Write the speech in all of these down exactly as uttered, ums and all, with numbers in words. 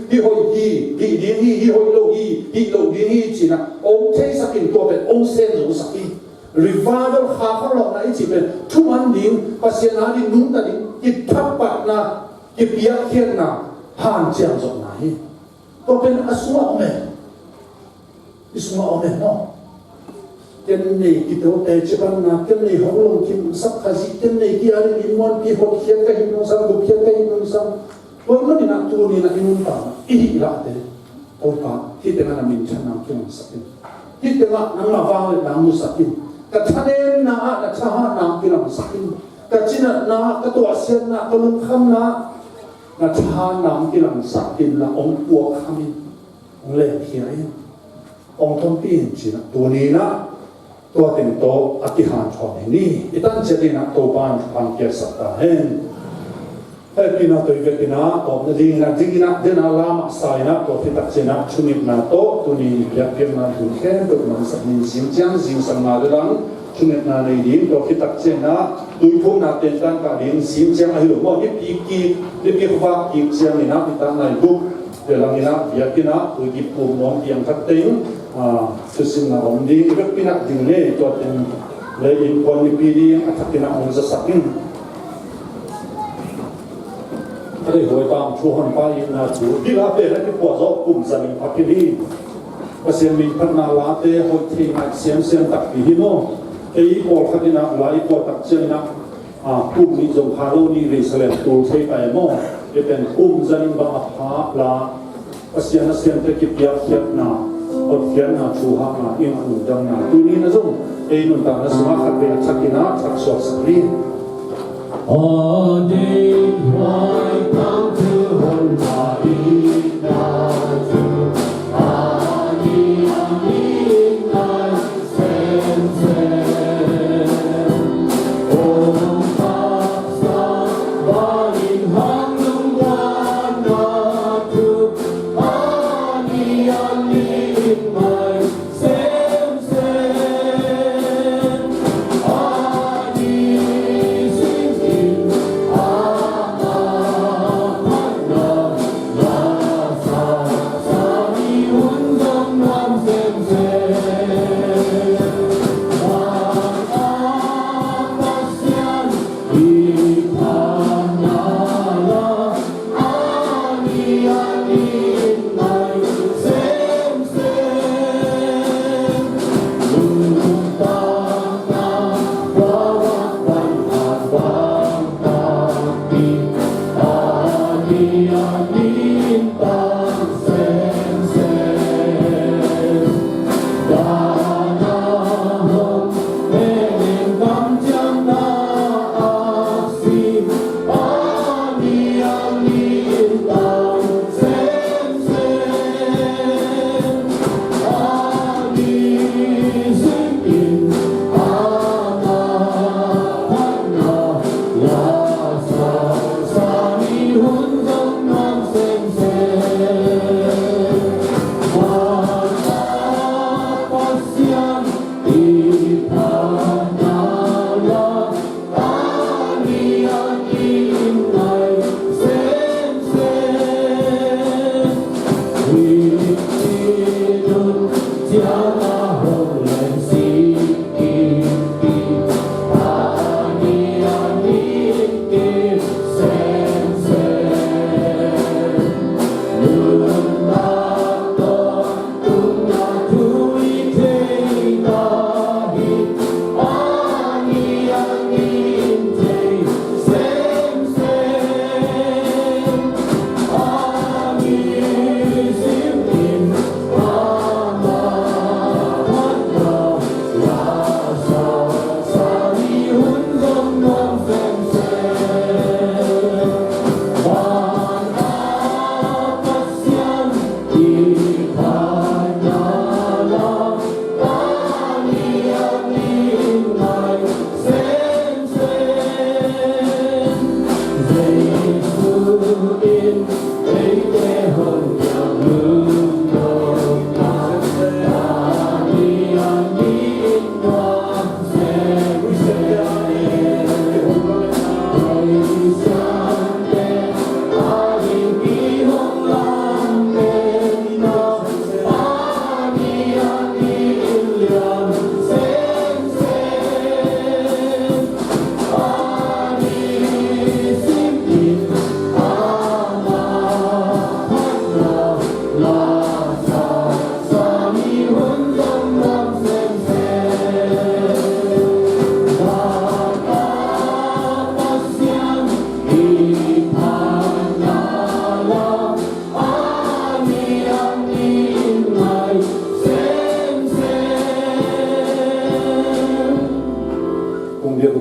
Hih hoih hi, hih ding hi, hih hoih lo hi, hih lo ding hi, ci-in ah hong theisak in, tua pen hong sem zo sak hi. Revival, kha khanlawhna i cih pen thuman ding, Pasian ading nungta ding, kithapatna, kipiakkhiatna, hanciam zawhna hi. Tua pen a sungah om e. I sungah om e maw? Ken nei kitote cipanna, ken nei hong lungkimsak Khazih, ken nei ki-arin in muanpi hotkhiat ka hih nungsang, gupkhiat ka hih nungsang. Tua ahih manin ah tuni-in ah i nuntakna, i hih lahte, Topa, hih tengah na minthanna hong kilangsak in. Hih tengah nangmah vangliatna hong musak in. Ka thanemna ah na thahatna hong kilangsak in. Ka cinatna ah, ka tuahsiatna ah, ka lungkhamna ah na thahatna hong kilangsak in, na hong puakkham in. Hong lenkhia in, hong tonpih in, ci-in ah tuni-in ah tua teng tawh a kihanthawn hi ni. I tan ciat in ah Topa in thupha hong piaksak ta hen. Hehpihna tawh i vekin ah tawpna dingin ah, dingin ah, den a la mah sa-in ah, tua khit tak ciangin ah thungetna tawh tuni biakpiakna thu khempeuh mansak ni. Zing ciang zingsang na le lang thungetna nei ding, tua khit tak ciangin ah tuiphumna tentan kah ding. Zing ciang ahi lo maw, nipi kik, nipi khuavak kik ciangin ah nitak nai guk le lang in ah biakinn ah tuiphum nuam piang khat teng, ah, thusimna om ding. I vekpi-in ah ding le, tua teng le innkuan mipi ding a thakin ah hong zasak in. A deihhuai tang thu honpa itna thu, hih la pen a kipua zawh kum za nih pha khin hi. Pasian min phatna late hoih thei nai semsem takpi hi maw. Ei pawlkhat in ah la i pua tak ciangin ah, ah, kum nih zong kha lo ni, Jerusalem tul thei ta e maw. Hih pen kum za nih bang a pha la, Pasian a siamte kipiakkhiatna, hotkhiatna, thuhahna, i ngah lungdamna, tuni-in ah zong ei nuntakna sungah khatvei a thakin ah thak suaksak ni. A deihhuai tangthu honpa itna thu, a ni a ni nai semsem. Om taksa banin hang lungdamna thu, a ni a ni nai semsem. A ni singin a a phatna la sa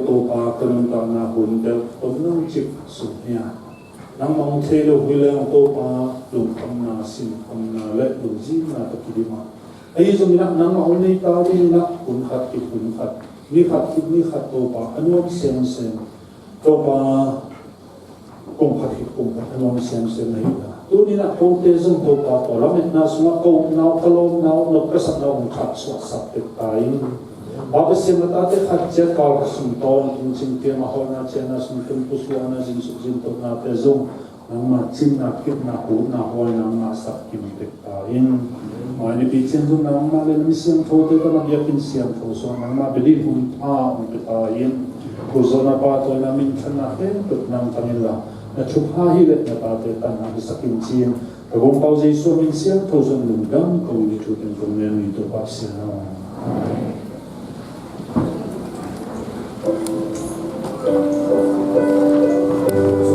Topa, ka nuntakna hun tel tawm nang cik sung hi a, nangmah hong thei lo hi leng Topa, lungkhamna, sinkhamna le lungzinna tawh kidim a, ahi zongin ah nangmah hong nei ta dingin ah hun khat khit hun khat, ni khat khit ni khat Topa, a nuam semsem Topa, kum khat khit kum khat a nuam semsem na hi ta. Tuni-in ah kote zong Topa, tua lametna sungah ka upna uh, ka lawpna uh, nop ka sakna uh hong thaksuahsak tek ta in. Pa Pasian, na tate khat ciat kal khat sung tawntung, cingciang a hawlna ciahna sung tung, pusuahna, zingsuk zingtoknate zong nangma cinna, kipna, huhna huaina hong ngahsak kim tek ta in. Mai nipi ciang zong nangmah le na mi siangthote tawh na biakinn siangtho sungah nangmah bia ding hun pha hong pia ta in. Khutzawhna, pahtawina, minthanna khempeuh nang tang inla, na thupha hi leh na tate tanna hisak in ci-in ka Gumpa uh Jesuh min siangtho zong lungdam ko-in hih thu teng kong ngen uh hi, Topa Pasian aw.